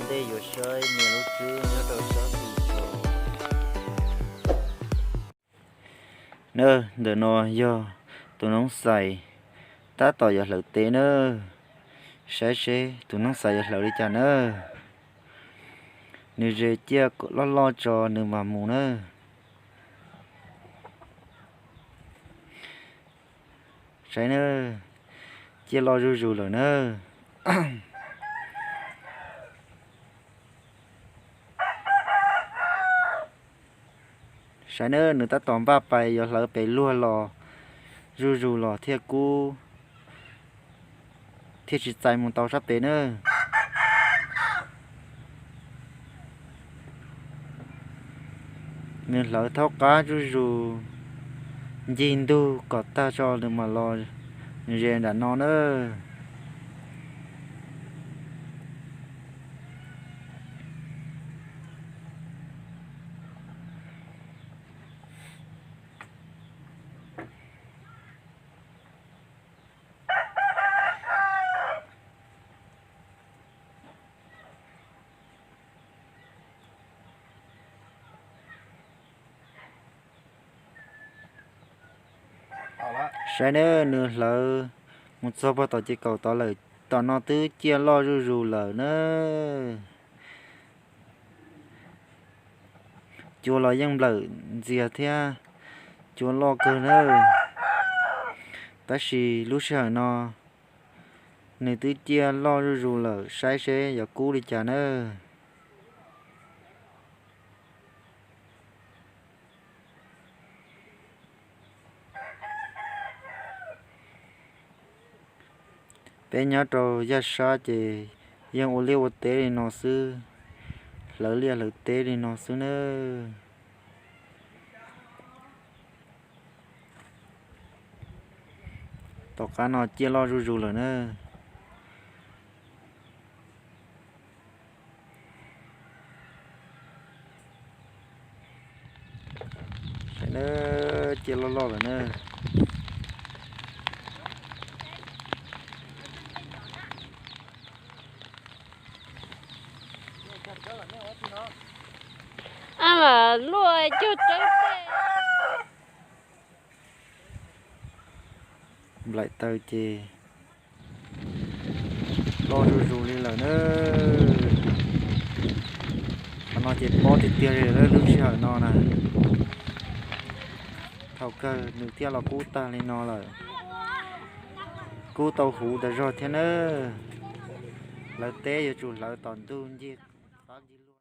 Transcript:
Tej yuav saib niam lub tswb nyob rau sab tim tso. Na, ntawm no yog tus noob xais tab tom yuav hlawv teb na. Saib seb tus noob xais yuav hlawv li cas na. Nws zes ciaj loj loj tso nws mam mus na. Saib na, ciaj loj zuj zus lawm na. Saib na, nws tab tom npaj pais yuav hlawv pem luag los zuj zus los thiaj kub, thiaj tsis txais mus tau sab pem na. Nws hlawv thaub qab zuj zus, ncig ntug kom tag tso nws mam los ze nram no na. Saib na, nws hlawv mus txog puag tom ces kaum tod lawm, tom no twb ciaj loj zuj zus lawm na. Cua los yeej nplawm ntxiag thiab, cua loj kawg na. Tab sis lub sij hawm no nws twb ciaj loj zuj zus lawm, saib seb yuav kub li cas na. Peb nyob rau yaj sab ces yeej ua liaj ua teb li no xwb, hlawv liaj hlawv teb li no xwb na. Tom qab no ciaj loj zuj zus lawm na. Saib na, ciaj loj loj lawm na. Ab, luaj cug rawb tej. Nplaim taws ces loj zuj zus li lawm na. Qhov no ces pob tiag tiag li lub sij hawm no na. Thaum kawg nws thiaj los kub tag li no lawm. Kub tau huv tas zog thiab na. Hlawv teb yuav tsum hlawv tom ntug ncig qab ncig luaj.